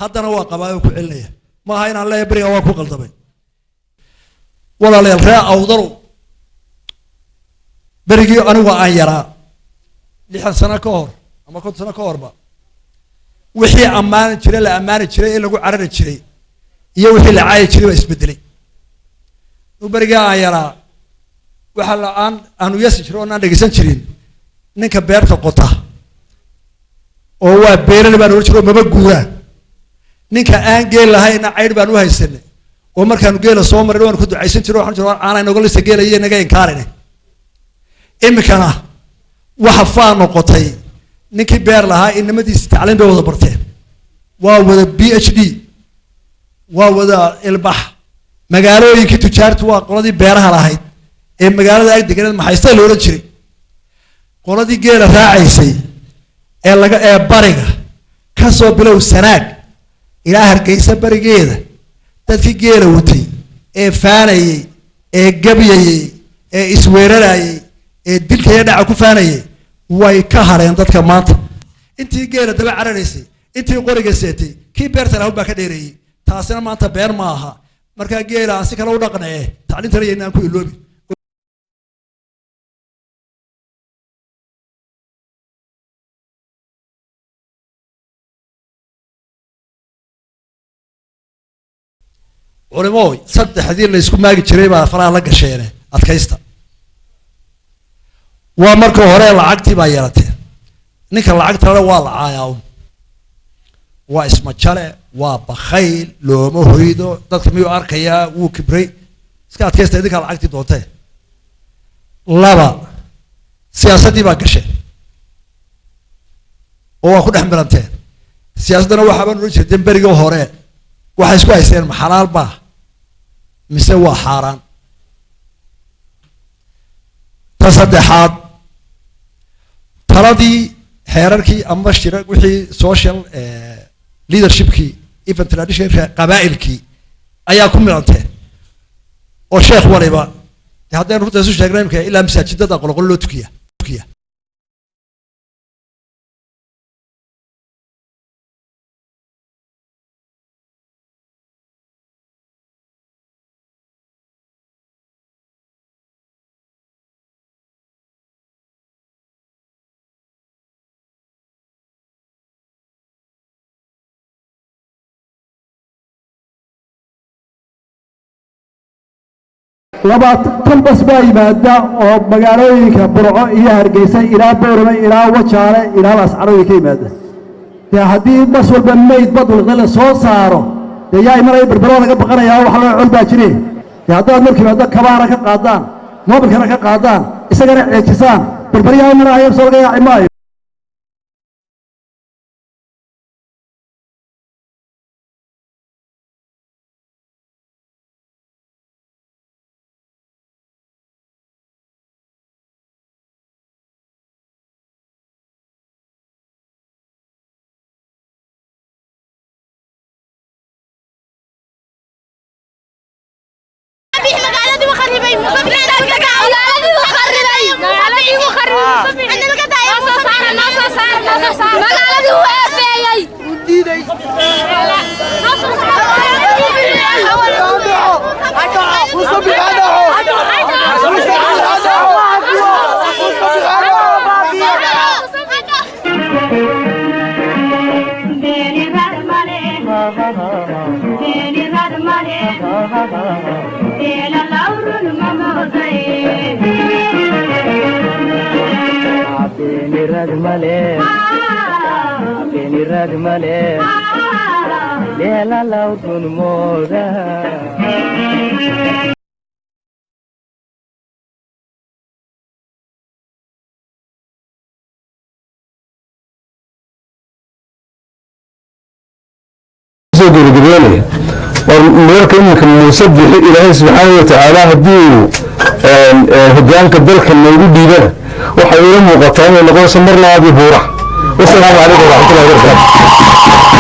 Haddana waa qabaayo ku celinaya, maaha inaan leeyahay beriga waa ku qaldamay. Walaalayaal, ree Awdalow, berigii anigu aan yaraa 60 sano ka hor ama 50 sano ka horba, wixii ammaani jiray, la ammaani jiray ee lagu carari jiray iyo wixii la caayi jiray baa isbedelay. Berigii aan yaraa waxa la aan aanu yasi jiray oon aan dhegeysan jirin ninka beerta qota oo waa beerali baan ohan jiray oo maba guuraan. Ninka aan geel lahayna caydh baan u haysanay, oo markaanu geela soo marin waan ku ducaysan jiray, waxaan jiray caana inaga lisa geela iyo inaga inkaarine. Iminkana waxa faa noqotay ninkii beer lahaa inamadiisi tacliin bay wada barteen, waa wada PhD, waa wada ilbax. Magaalooyinkii tujaartu waa qoladii beeraha lahayd ee magaalada ag deganeed, maxaysta la odhan jiray, qoladii geela raacaysay ee laga ee bariga ka soo bilow Sanaag ilaa Hargeysa barigeeda, dadkii geela watay ee faanayey ee gabyayey ee isweerarayey ee dilka iyo dhaca ku faanayey way ka hadheen dadka maanta. Intii geela daba cararaysay, intii qoriga seetay, kii beerta lahayd baa ka dheereeyey. Taasina maanta beer ma aha. Markaa geela aan si kale u dhaqnee, tacliintana yaynaan ku iloobin. Culimo, saddexdii la isku maagi jiray baa faraha la gasheene, adkaysta. Waa marka hore lacagtii baa yeelateen. Ninka lacagta lale waa la caayaa un, waa ismajale, waa bakhayl, looma hoydo, dadka miyuu arkayaa, wuu kibray. Iska adkaysta, idinkaa lacagtii doontee. Laba, siyaasaddii baa gasheen oo waa ku dhex milanteen. Siyaasaddana waxaabaan odhan jirteen berigii hore waxay isku haysteen ma xalaal baa mise waa xaaraan. Ta saddexaad, taladii xeerarkii ama shira wixii social leadershipkii, even traditionka qabaa'ilkii ayaa ku milanteen, oo sheekh waliba dee haddaynu runta isu sheegna imika ilaa masaajidada qoloqolo loo tukiya. 20 bas baa yimaada oo magaalooyinka Burco iyo Hargeysa ilaa Boorame ilaa Wajaale ilaa Laascarood ka yimaada. Dee haddii bas walba meyd badwalqe la soo saaro, dee yaa imanaya? Berbero laga baqanayaa, wax loo col baa jire. Dee haddaad markii yimaado kabaana ka qaadaan, moobilkana ka qaadaan, isagana ceejisaan, berberyaa imanaya soo laga yaaci maayo. Dhiirad male leelalawdun mooda. Soo gebagabeynaya war meelka iminka Muuse Bixi, Ilaahay subxaana watacaala haddii uu hogaanka dalka noogu dhiibana, waxay ila muuqataa inay noqonayso mar labaad iyo buura. Wasalaamu calaykum waraxmatullahi wabarakaatu.